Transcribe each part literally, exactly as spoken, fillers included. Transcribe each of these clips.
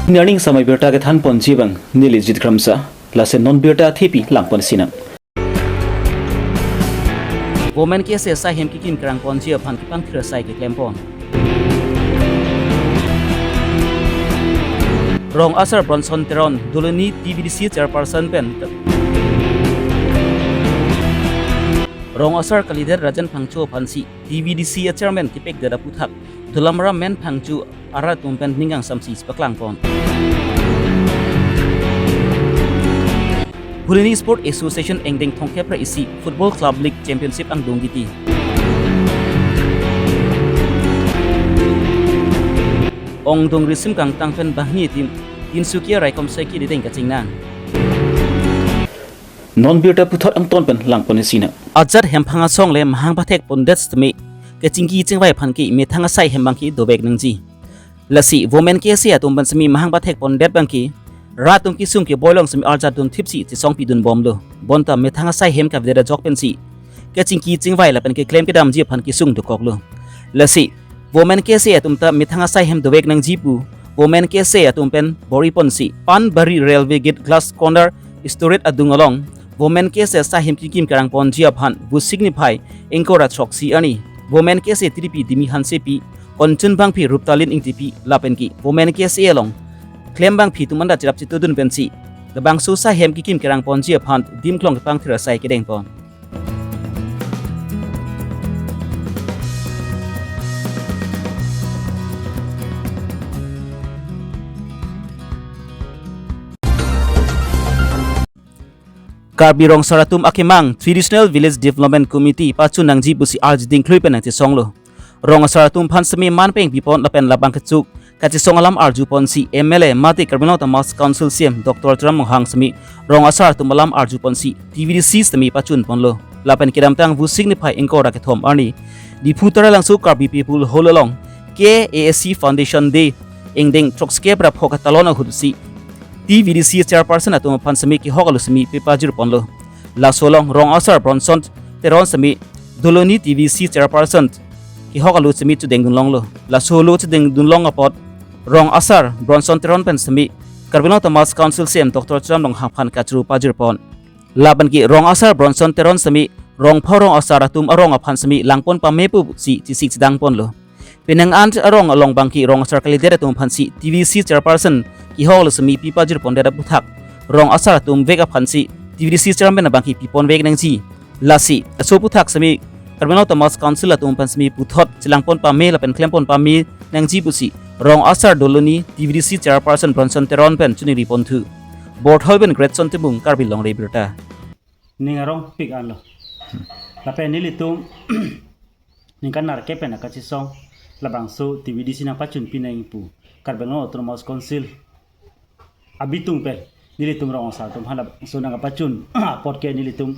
Pini arni samai birta kethan ponji abang neli Jit Kramsa, laso non birta thepi lang ponsinang. Women KSA asai hem kekim kerang ponji aphan kepangthir asai keklem pon. Rong asar Bronson Teron Doloni TVDC chairperson pen rong asar kalidet Rajan Phangcho aphansi TVDC a chairman kepekdet aputhak Dolamara Men Phangcho arat atum pen ning kangsamsi paklang pon. Phuloni Sport Association engdeng thomkep ra isi Football Club League Championship angdung kiti. Ongdung risim kangtang pen banghini team Tinsukia raikom saiki dideng kachingnang. Non birta puthot angton pen lang ponsinang. Ajat hemphang asong le mahang pathek pondet sitame kechingki chingvai aphan ke methang asai hem abang ke dovek nangji. Lasi Women KSA atum pen sitame mahang pathek pondet abang ke rat atum kesung keboi along sitame arjat dunthipsi chesong pidun bomlo. Bonta methang asai hem kavedet ajok pensi kechingki chingvai lapen keklem kedamji aphan kesung dokoklo. Lasi Women KSA atum ta methang asai hem dovek nangji pu Women KSA atum pen bor-i ponsi Panbari Railway Gate Glass Corner Storage adung along Women KSA asai hem kekim kerang ponji aphan Vosik niphai ingkoi ra throksi arni Women KSA tiripi Dimi Hansepi, Konchun Bangphi, Ruptalin Ingtipi lapen ke Women KSA along klem bangphi atum anta cherap chetudun pensi labangso asai hem kekim kerang ponji aphan dim klong kepangthir asai kedeng pon. Karbi rong asar atum akemang Traditional Village Development Committee pachun nangji pusi arju dingklui pen nangchesonglo. Rong asar atum aphan sitame man peng pipon lapen labang kechuk kachesong alam arju ponsi MLA mate Karbi Anglong Autonomous Council CEM Doctor Tuliram Ronghang sitame rong asar atum alam arju ponsi TVDC sitame pachun ponlo. Lapen kedamtang Vosik niphai ingkoi ra kethom arni Diphu Taralangso Karbi People Hall along KAAC Foundation Day engdeng throksi kep ra pho katalon ahutsi TVDC chairperson atum aphan sitame kehok alu sitame pepajir ponlo. Laso along rong asar Bronson Teron sitame Doloni TVDC chairperson kehok alu sitame chodeng dunlonglo. Laso alu chodeng dunlong apot rong asar Bronson Teron pen sitame Karbi Anglong Autonomous Council CEM Doctor Tuliram Ronghang aphan kachuru pajir pon. Lapen ke rong asar Bronson Teron sitame rong pho rong asar atum arong aphan sitame lang pon pame pusi chesik chedang ponlo. Penang an arong along abang ke rong asar kalidet atum aphansi TVDC chairperson kehok alu sitame pepajir pondet aputhak rong asar atum vek aphansi TVDC chairman abang ke pipon vek nangji. Lasi laso aputhak sitame Karbi Anglong Autonomous Council atum aphan sitame puthot chelang pon pame lapen klem pon pame nangji pusi rong asar Doloni TVDC chairperson Bronson Teron pen choningri ponthu. Borthol pen Greatson Timung, Karbi Longri Abirta. Ning arong pik anlo. Lapen nelitum ningkan nerkep pen kachesong labangso TVDC nangpachun pinang pu Karbi Anglong Autonomous Council abitung pen nelitum rong asar atum aphan labangso nangpachun apot ke nelitum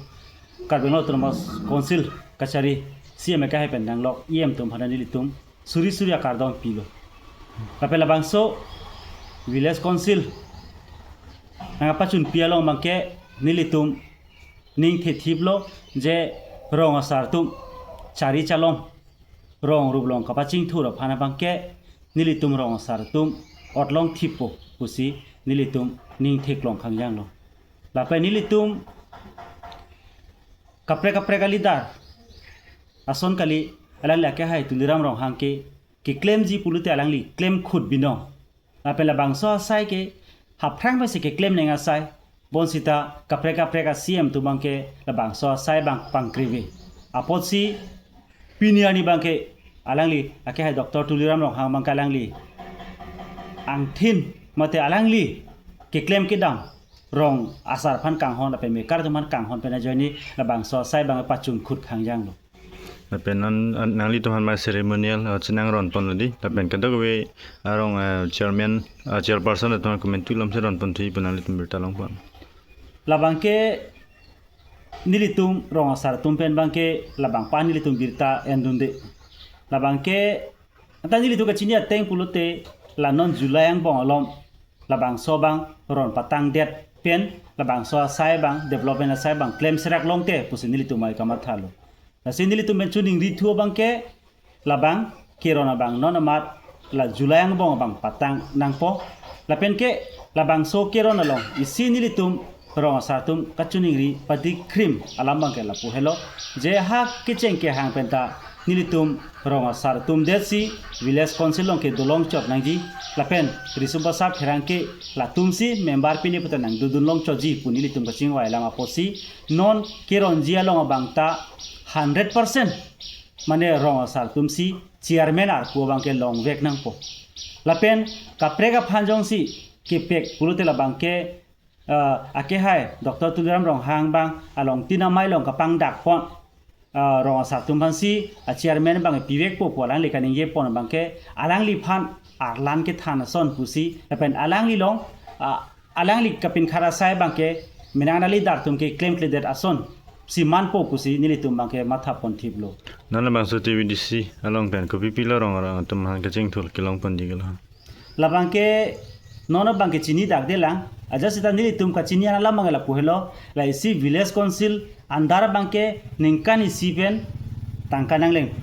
Karbi Anglong Autonomous Council kachari CEM akehai pen nanglok EM atum aphan nelitum suri suri akardom pilo. Lapen labangso Village Council nangpachun pi along abang ke nelitum ning thethiplo je rong asar atum chari chalom rong rup along kapachingthur aphan abang ke nelitum rong asar atum otlong thippo pusi nelitum ning theklong khangjanglo. Lapen nelitum kaprek kaprek a leader ason kali alangli akehai Tuliram Ronghang ke keklemji pulote alangli klem khut binong. Lapen labangso asai ke haphrang pensi keklem nang asai. Bonsita kaprek kaprek a CEM atum abang ke labangso asai abang pangkrive. Apotsi pini arni abang ke alangli akehai Doctor Tuliram Ronghang abang ke alangli angthin mate alangli keklem kedam rong asar aphan kanghon lapen mekar atum aphan kanghon pen ajoine labangso asai abang pachun khut khangjanglo. Lapen an, an, nanglitum aphan ma ceremonial, ah, chenang ron ponlo di. Lapen kadokave arong, ah, chairman, ah, chairperson atum aphan komantu alam si ron ponthu pu nanglitum birta long pon. Labang ke nelitum rong asar atum pen abang ke labang aphan nelitum birta endunde. Labang ke anta nelitum kachini ateng pulote la non July angbong alom labangso abang ron patangdet pen labangso asai abang development asai abang klem serak longte pusi nelitum mai kamathalo. Lasi nelitum pen choningrithu abang ke labang keron abang non amat la July angbong abang patang nangpo. Lapen ke labangso keron along isi nelitum rong asar atum kachiningri padikkrim alam abangke lapu helo. Je ha kecheng kehang penta nelitum rong asar atum detsi village council along ke dolong chot nangji, lapen Riso Basa Pherangke latumsi member pine puta nangdodun long chotji pu nelitum kachingvai alam apotsi non keronji along abangta hundred percent mane rong asar atumsi chairman arpu abangke longvek nangpo. Lapen kaprek aphan jongsi kepek pulote labangke, ah, akehai Doctor Tuliram Ronghang abang along tin amei along kapangdakpon, ah, rong asar atum aphansi a chairman abang pivekpo pu alangli kaningjepon abangke alangliphan arlan kethan ason pusi lapen alangli along, ah, alangli kapinkhat asai abangke menang nali dar atum keklemkledet asonsi manpo pusi nelitum abangke mathaponthiplo. Non labangso T V D C along pen kopi pilo rong arong atum aphan kachingthur kelongponji kelo? Labangke non abangke chinidakdelang, ajat seta nelitum kachini an alam abangke lapu helo, la isi village council under abangke ningkan isi pen tangka nangleng.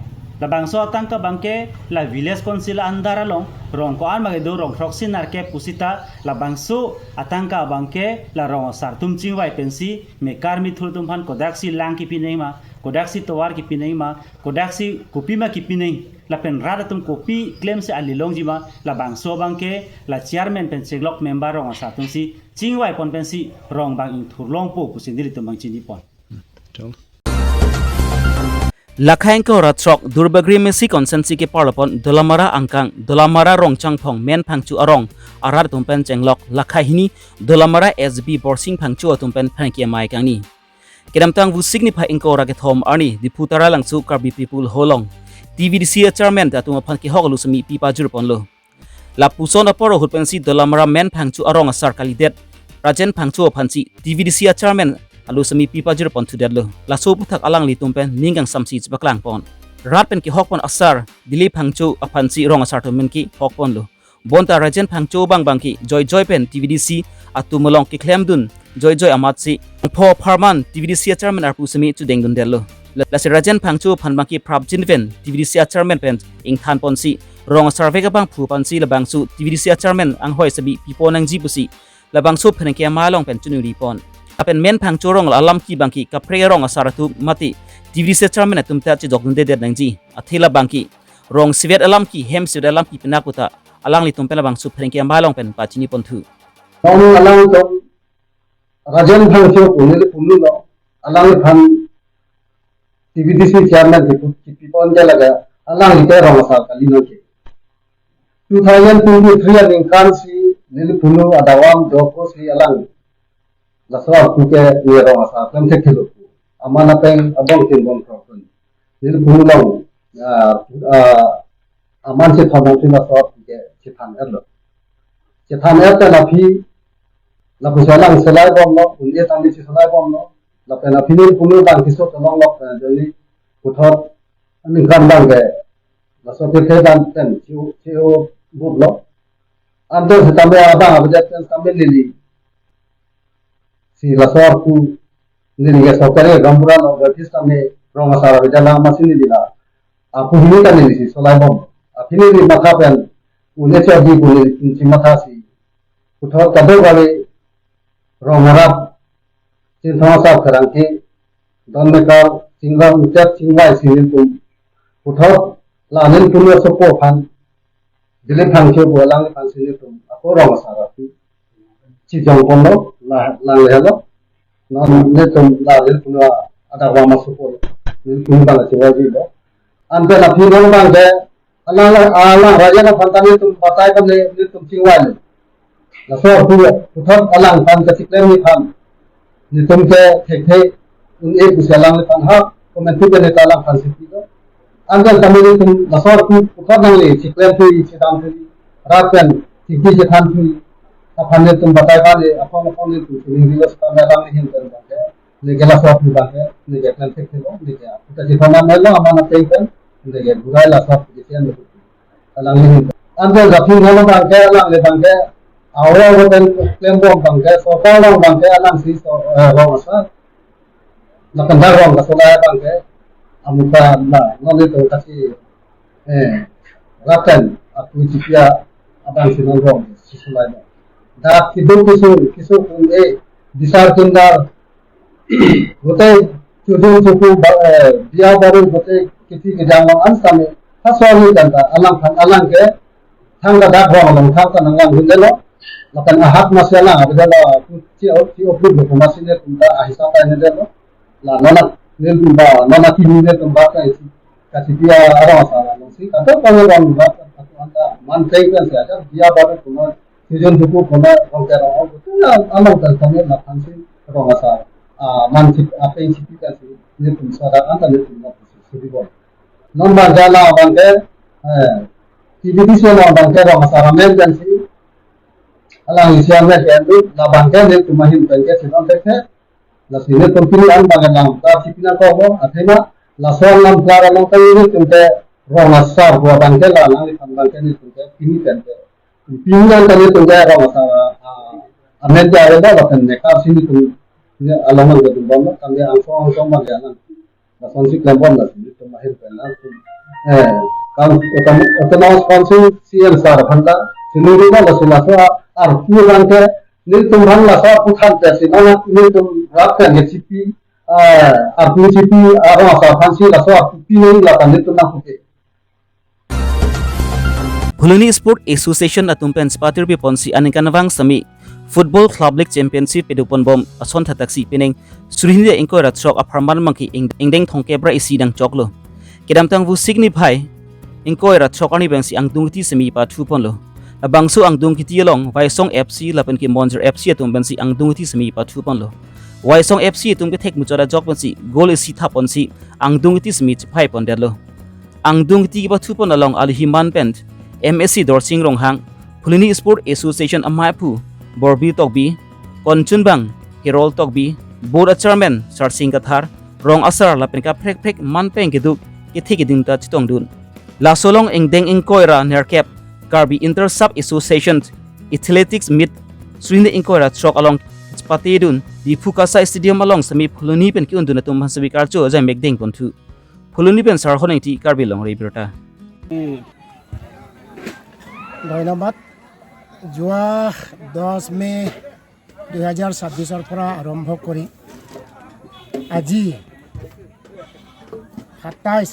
Labangso atangka abangke la village council under along rong ko-an abangke do, rong throksi nerkep pusita, labangso atangka abangke la rong asar atum chingvai pensi mekar mithur atum aphan kodaksi lang kipi nangma, kodaksi tovar kipi nangma, kodaksi kopima kipi nang, lapen rat atum kopi klemsi ali longji ma, labangso abangke la chairman pen cheklok member rong asar atumsi chingvaipon pensi rong abang ingthur longpo pusi nelitum abang chinipon. Chong. Lakhai ingkoi ra throk Duarbagori M A C constituency keparlopon Dolamara angkang Dolamara Rongchangphong Men Phangcho arong arat atum pen chenglok lakhai hini Dolamara S P Borsing Phangcho atum pen pherangke amei kangni. Kedamtang Vosik niphai ingkoi ra kethom arni Diphu Taralangso Karbi People Hall along T V D C a chairman atum aphan kehok alusami pi pajirponlo. Lapuson apor ahut pensi Dolamara Men Phangcho arong asar kalidet Rajen Phangcho aphansi T V D C a chairman alusami pi pajirponthudetlo. Laso aphuthak alanglitum pen ning kangsamsi chipaklangpon. Rat pen kehokpon asar Dilip Phangcho aphansi rong asar atum pen kehokponlo. Bonta Rajen Phangcho abang abangke joijoi pen T V D C atum along keklemdun joijoi amatsi pho apharman T V D C a chairman arpu semi chudengdundetlo. La-, lasi Rajen Phangcho aphan abangke prapjin pen T V D C a chairman pen ingthanponsi rong asar vek abangphu aphansi labangso T V D C a chairman anghoi semi pipon nangji pusi labangso pherangke amei along pen chiningripon. Lapen Men Phangcho arong alamki abangke kaprek arong asar atum mate T V D C a chairman atum ta chejokdundedet nangji. Athe labangke rong isivet alamki, hem isivet alamki pinak puta alanglitum pen labangso pherangke amei along pen pachiniponthu. Nong alangtum Rajen Phangcho pu neli punulo, alangphan T V D C chairman kipu-, kipipon ke laga, alangli ke rong asar kali nangke. Two thousand twenty-three aningkan si neli punu adawam dokosi alang laso arpu ke ne rong asar klemthekthelo. Aman apeng abong tin bong thok pun. Neli punu along, ah, ah, aman chethan nangsi laso arpu ke chethan-etlo. Chethan-et pen aphi, lapusi alang selaibomlo, un-e tangli si selaibomlo. Lapen aphi neli punu abang kiso tolong lok, eh, joni puthot aningkan abangke laso pirthe dan pen chiu, chiu butlo. Anto sitame abang abidat pen sitame neli si laso arpu neli ke sokare gaonbura lo, berarti sitame rong asar abidat lang masi neli la arpu hini ta neli si solaibom. Aphi neli matha pen un-e chodi pu neli si mathasi puthot kadokave rong arat Chinthong Asar Pherangke, Don Mekar, Chingram Utet, Chingvai si nelitum puthot la neli punu asopo aphan, Dilip Phangcho pu alangliphan si nelitum ako rong asar arpu chijongponlo, la, langlelo. Non nelitum la neli punu adawam asopo, neli punu abang chiwajilo. Anpen aphi non abangke alang, alang Rajen aphan ta nelitum batai pon le, nelitum chingvai le. Laso arpu puthot alangphan kachiklemji aphan nelitum ke thekthe un-e pusi alangliphan ha komantu pen ta alangphan si pilo. Anpen tame nelitum laso arpu puthot nangli chiklemthuji, chidamthuji, rat pen chingki chethanthuji aphan nelitum batai pon le, aphrang aphrang nelitum chiningrilo sitame alangli ahin pen abangke neke laso arpu abangke neke klemthekthelo, neke aputa chithon nam helo, aman ateng pen neke burai laso arpu ke chian lo. Alangli ahin pen. Anpen japi non abangke, alangli abangke, awo awo pen klembom abangke, sorkar along abangke alangsi so, eh, rong asar. Lapen dak rong kasolai abangke, amuka na, non nelitum kachiri, eh, rat pen arpu chipi-a abangsi non rong si solai abang. dak keduk kesung, kesung kum e, bisar kindar, gotei chojun choku ba, eh, biya baru gotei kithi kejang along an sami, ha sami kan ta, alangphan alang ke, thang kadak rong along thang ta nanglang hun delo, lapen ahat masi alang, abidalo, chi, chi oplu do masi ne kum ta, ahisa ta ne delo, la nona, nil kum ba, nona kini ne tum ba ta isi, kachipi arong asar alongsi, kato kami rong ba, kato anta, man teng kan si aja, biya baru kum, chojun choku kum, rong ke rong, along kan kami na phansi, rong asar, ah, man chip, apa isi pi kan si, ne tum sada anta ne tum ba, si, si di bon. Non bang ke la bang ke, eh, T V D C non bang ke rong asar amen kan si, alang isi amen kan du, la bang ke ne tum ahin pen ke si bang ke ke, lasi ne tum pini an bang ke lang, ta si pina ko ho, athema, laso alam klar along ta ne tum ke rong asar ko bang ke la, lang ikan bang ke ne tum ke, pini kan ke. Pini an ta ne tum ke rong asar, ah, amen ke ada lapen ne kar si ne tum, ne along ke tum bom, kan ke angsong angsong bang ke alang. Lason si klem bom lasi, tum ahin pen lang tum. Eh, kan otom-, Autonomous Council C M sir aphan ta, si nuri bom lasi laso a-, arpu lang ke, nelitum aphan laso arpu than te si nang nelitum rap kan ke chipi, eh, arpu chipi, arong asar aphan si laso arpu pi nang la kan nelitum nang puke. Phuloni Sport Association atum pen chepatiri ponsi aningkanvang sami Football Club League Championship pedupon bom ason thatak si pining suri hini ingkoi ra throk apharman mangki ing-, ingdeng thomkep ra isi dang choklo. Kedamtang Vosik niphai ingkoi ra throk arni pensi angdung kithi semi pathu ponlo. Labangso angdung kithi along Waisong F C lapen ke Monjir F C atum pensi angdung kithi semi pathu ponlo. Waisong F C atum kethek muchot ajok pensi goal isi thap ponsi angdung kithi semi chiphai pondetlo. Angdung kithi kepathu pon along alihiman pen M A C Dorsing Ronghang, Phuloni Sport Association amai aphu Borbi Tokbi, konchunbang Herol Tokbi, Board a Chairman Sarsing Kathar, rong asar lapen kaprek prek man pen keduk kethe keding ta chetongdun. Laso along ingdeng ingkoi ra nerkep Karbi Inter Sub Association Athletics Meet suri hini ingkoi ra throk along chepatedun Diphu Kasai Stadium along semi Phuloni pen ke-undun atum aphan semi karcho ajai mekdeng ponthu. Phuloni pen Sarhon Engti, Karbi Longri Abirta. ধন্যবাদ। যোৱা দহ মে দুই হাজাৰ ছাব্বিছৰ পৰা আৰম্ভ কৰি আজি সাতাইছ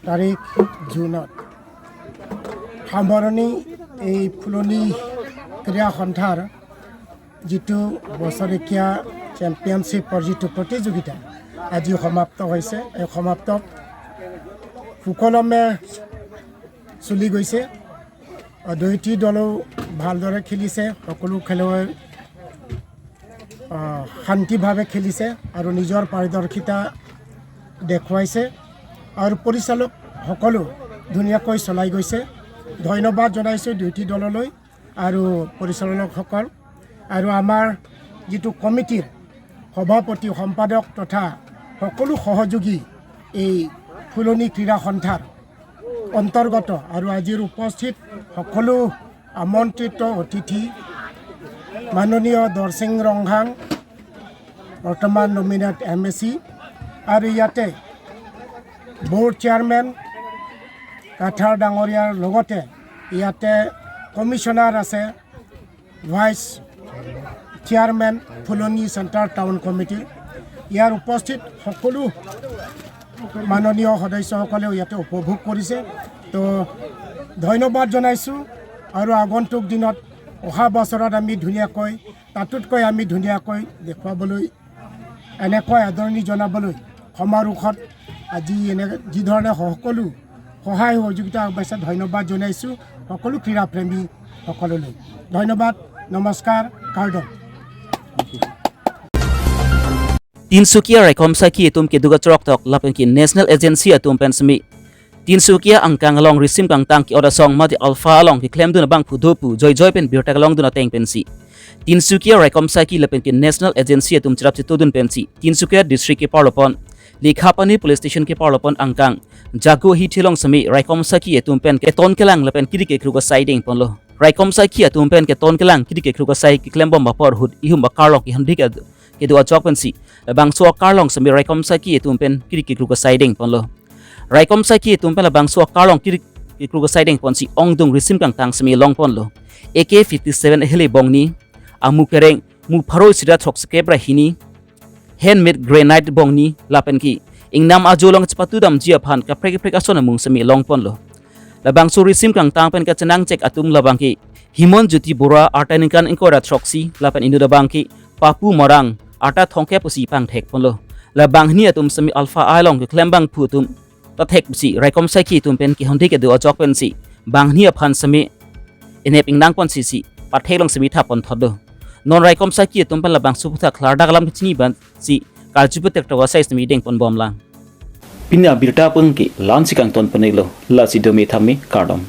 তাৰিখ জুনত সামৰণি এই ফুলনি ক্ৰীড়া সন্থাৰ যিটো বছৰেকীয়া চেম্পিয়নশ্বিপৰ যিটো প্ৰতিযোগিতা আজি সমাপ্ত হৈছে, এই সমাপ্ত সুকলমে চলি গৈছে। দুইটি দলো ভালদৰে খেলিছে, সকলো খেলুৱৈ, আহ, শান্তিভাৱে খেলিছে আৰু নিজৰ পাৰদৰ্শিতা দেখুৱাইছে আৰু পৰিচালকসকলো ধুনীয়াকৈ চলাই গৈছে। ধন্যবাদ জনাইছোঁ দুইটি দললৈ আৰু পৰিচালকসকল আৰু আমাৰ যিটো কমিটিৰ সভাপতি, সম্পাদক তথা সকলো সহযোগী এই ফুলনি ক্ৰীড়া সন্থাৰ অন্তৰ্গত আৰু আজিৰ উপস্থিত সকলো আমন্ত্ৰিত অতিথি, মাননীয় দৰসিং ৰংহাং, বৰ্তমান নমিনেট এম এ চি, আৰু ইয়াতে বৰ্ড চেয়াৰমেন কাথাৰ ডাঙৰীয়াৰ লগতে ইয়াতে কমিশ্যনাৰ আছে, ভাইচ চেয়াৰমেন ফুলনি চেণ্ট্ৰেল টাউন কমিটি, ইয়াৰ উপস্থিত সকলো মাননীয় সদস্যসকলেও ইয়াতে উপভোগ কৰিছে। তো ধন্যবাদ জনাইছোঁ আৰু আগন্তুক দিনত অহা বছৰত আমি ধুনীয়াকৈ, তাতোতকৈ আমি ধুনীয়াকৈ দেখুৱাবলৈ, এনেকৈ আদৰণি জনাবলৈ সমাৰোহত আজি এনে যি ধৰণে সকলো সহায় সহযোগিতা আগবাঢ়িছে, ধন্যবাদ জনাইছোঁ সকলো ক্ৰীড়াপ্ৰেমীসকললৈ। ধন্যবাদ, নমস্কাৰ, কাৰ্ডম। Tinsukia raikom saiki atum keduk achorok tok lapen ke national agency atum pen semi Tinsukia angkang along risim kangtang ke-ot asong mate alpha along keklemdun abangphu do pu joijoi pen birta kelongdun ateng pensi Tinsukia raikom saiki lapen ke national agency atum cherap chetodun pensi Tinsukia district keparlo pon Likhapani police station keparlo pon angkang Jago Hithi along semi raikom saiki atum pen keton kelang lapen kiri kekruk asai deng ponlo. Raikom saiki atum pen keton kelang kiri kekruk asai keklembom apor ahut ihum akarlong kehandi ke kedo ajok pensi labangso akarlong semi raikom saiki atum pen kiri kekruk asai deng ponlo. Raikom saiki atum pen labangso akarlong kiri kekruk asai deng ponsi ongdung risim kangtang semi long ponlo. A K fifty seven ehele bongni, amu kereng mu pharo isi ra throksi kep ra hini, handmade grenade bongni lapen ke ingnam ajo along chepatu damji aphan kaprek kaprek ason amung semi longponlo. Labangso risim kangtang pen kachenangchek atum labang ke Himon Jyoti Bora arta ningkan ingkoi ra throksi lapen inut abang ke Papu Marang arta thomkep pusi pangthekponlo. Labang hini atum semi Alpha along keklem abangphu atum ta thek pusi raikom saiki atum pen kehonde kedo ajok pensi banghini aphan semi enep ingnangpon sisi pathek along semi thapon thot do. Non raikom saiki atum pen labangso aputhak klardak alam kachini bansi karju petek toka sai semi dengpon bomlang. Pini abirta apun ke la-ansi kangton pon-iklo, lasi dome thame kardom.